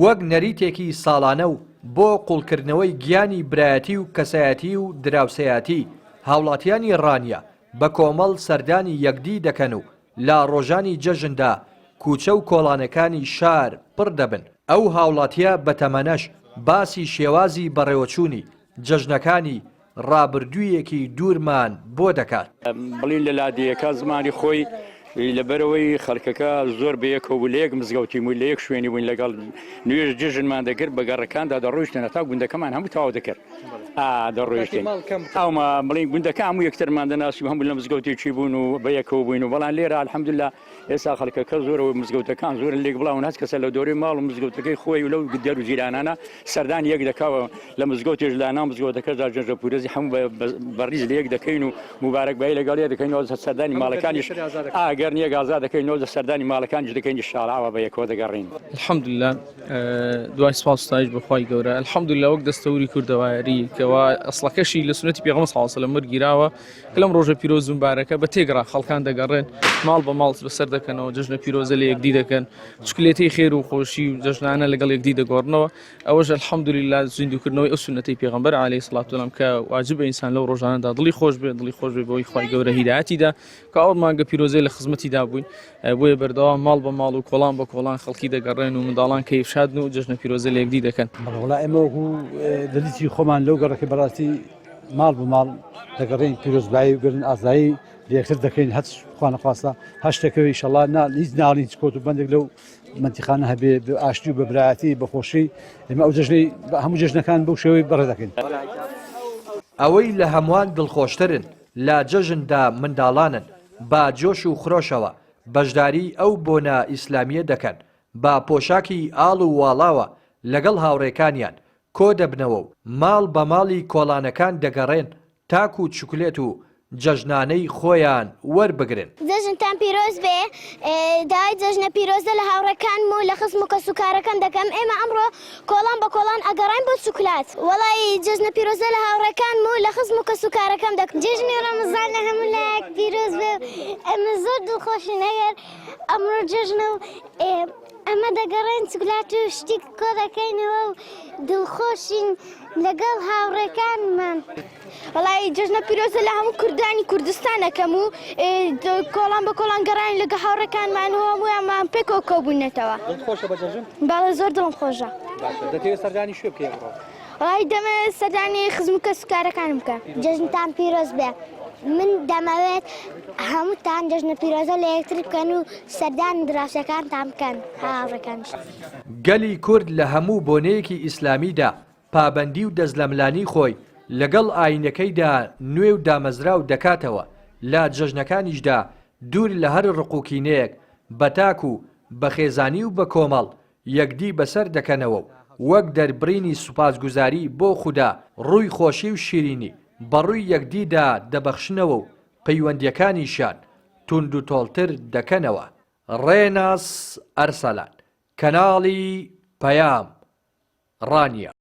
وەک نەریتێکی ساڵانە و بۆ قوڵکردنەوەی گیانی برایەتی و کەسایەتی و دراوسێیاتی، هاوڵاتیانی ڕانیە بە کۆمەڵ سەردانی یەکدی دەکەن و لە ڕۆژانی جەژندا کوچە و کۆڵانەکانی شار پڕ دەبن، ئەو هاوڵاتیە بەتەمەنەش باسی شێوازی بەڕێوەچوونی جەژنەکانی ڕابردوویەکی دوورمان بۆ دەکات. بڵین لە لادێیەکە زمانی خۆی لەبەرئەوەی خەڵکەکە زۆر بەیەکەوە بوو لە یەک مزگەوتی بووین لە یەک شوێنی بووین لەگەڵ نوێژ جژنمان دەکرد بە گەڕەکاندا دەڕۆیشتن هەتا گوندەکەمان هەموو تەواو دەکرد ئا دەڕۆیشتین ئەوما بڵین گوندەکە هەموو یەکترمان دەناسی و هەموو لە مزگەوتێکی بوون و بەیەکەوە بووین و بەڵام لێرە الحمدلله ئێستا خەڵکەکە زۆرە و مزگەوتەکان زۆرن لێک بڵاون هەچ کەسە لە دەورەی ماڵ و مزگەوتەکەی خۆی و لەو دەر و جیرانانە سەردانی یەک دەکاوە لە مزگەوتێش لە ناو مزگەوتەکەشدا جەژە پورەزی هەموو بە ڕیز لە یەک دەکەین و موبارەکبایی لەگەڵ یەک دەکەین و سەردانی ماڵەکانیش ئاگەر نییە ئازاد دەکەین و سەردانی ماڵەکانیش دەکەین ئینشاڵڵا ئاوا بە یەکەوە دەگەڕین. الحمدللە دوای سوپاس و ستایش بۆ خوای گەورە الحمدللە وەک دەستەوری کوردەواری کەوا ئەسڵەکەشی لە سوننەتی پێغەمبەر صلی اللە علیه و سلم وەرگیراوە کە لەم ڕۆژە پیرۆز و مبارەکە بە تێگڕا خەڵکان دەگەڕێن ماڵ بە ماڵ بەسەر دەکەنەوە جەژنە پیرۆزە لە یەکدی دەکەن چکلێتی خێر و خۆشی و جەژنانە لەگەڵ یەکدی دەگۆڕنەوە ئەوەش الحمدلله زیندووکردنەوەی ئەو سوننەتەی پێغەمبەر علیه الصلاة والسلام کە واجبە ئینسان لەو ڕۆژانەدا دڵی خۆش بێ دڵی خۆش بێ بەوەی خوای گەورە هیدایەتی دا کە ئەو مانگە پیرۆزەی لە خزمەتیدا بووین بۆیە بەردەوام ماڵ بە ماڵ و کۆڵان بە کۆڵان خەڵکی دەگەڕێن و منداڵان کەیف شادن و جەژنە پیرۆزە لە یەکدی دەکەن. بەڵێ وەڵا ئێمە وەکو دەلیتی خۆمان لەو گەڕەکە بەڕاستی ماڵ بە ماڵ دەگەڕێین پیرۆزبایی و گەرن ئازایی لە یەکتر دەکەین هەچ خوا نەخواستە هەر شتێکەوە ئیشەڵا نا هیچ ناڵین هیچ کۆت و بەندێک لەو مەنتیقانە هەبێ بە ئاشتی و بە برایەتی بە خۆشی ئێمە ئەو جەژنەی هەموو جەژنەکان بەو شێوەی بەڕێ دەکەین. ئەوەی لە هەمووان دڵخۆشترن لە جەژندا منداڵانن بە جۆش و خرۆشەوە بەشداری ئەو بۆنە ئیسلامییە دەکەن، بە پۆشاکی ئاڵ و واڵاوە لەگەڵ هاوڕێکانیان کۆدەبنەوە و ماڵ بە ماڵی کۆڵانەکان دەگەڕێن تاکو چوکلێت و جەژنانەی خۆیان وەربگرن. جەژنتان پیرۆز بێ داوای جەژنە پیرۆزە لە هاوڕێکانم و لە خزم و کەسوکارەکەم دەکەم ئێمە ئەمڕۆ کۆڵان بە کۆڵان ئەگەڕاین بۆ چوکلات وەڵایی جەژنە پیرۆزە لە هاوڕێکانم و لە خزم و کەسوکارەکەم دەکەم. جەژنی ڕەمەزان لە هەموو لایەک پیرۆز بێ و ئێمە زۆر دڵخۆشین ئەگەر ئەمڕۆ جەژنە و ئەمە دەگەڕێن چوکلات و شتی کۆ دەکەینەوە و دڵخۆشین لەگەڵ هاوڕێکانمان. وەڵایی جەژنە پیرۆزە لە هەموو کوردانی کوردستان ئەکەم و کۆڵان بە کۆڵان گەڕاین لەگە هاوڕێکانمان و هەموویانمان پێکەوە کۆبووینەتەوە. دڵت خۆشە بە جەژن؟ بەڵێ زۆر دڵم خۆشە. باشە دەتەوێت سەردانی کوێ بکەی ئەمڕۆ؟ وەڵایی دەمەوێت سەردانی خزم و کەسوکارەکانم بکەم. جەژنتان پیرۆز بێ من دەمەوێت هەمووتان جەژنە پیرۆزە لە یەکتر بکەن و سەردانی دراوسێکانتان بکەن هاوڕێکانیش. گەلی کورد لە هەموو بۆنەیەکی ئیسلامیدا پابەندی و دەستلەملانی خۆی لەگەڵ ئایینەکەیدا نوێ و دامەزراو دەکاتەوە، لە جەژنەکانیشدا دوور لە هەر ڕق و کینەیەک بە تاک و بە خێزانی و بە کۆمەڵ یەکدی بەسەر دەکەنەوە و وەک دەربڕینی سوپاسگوزاری بۆ خودا ڕووی خۆشی و شیرینی بە ڕووی یەکدیدا دەبەخشنەوە و پەیوەندییەکانیشیان توندوتۆڵتر دەکەنەوە. ڕێناس ئەرسەلان، کەناڵی پەیام، ڕانیە.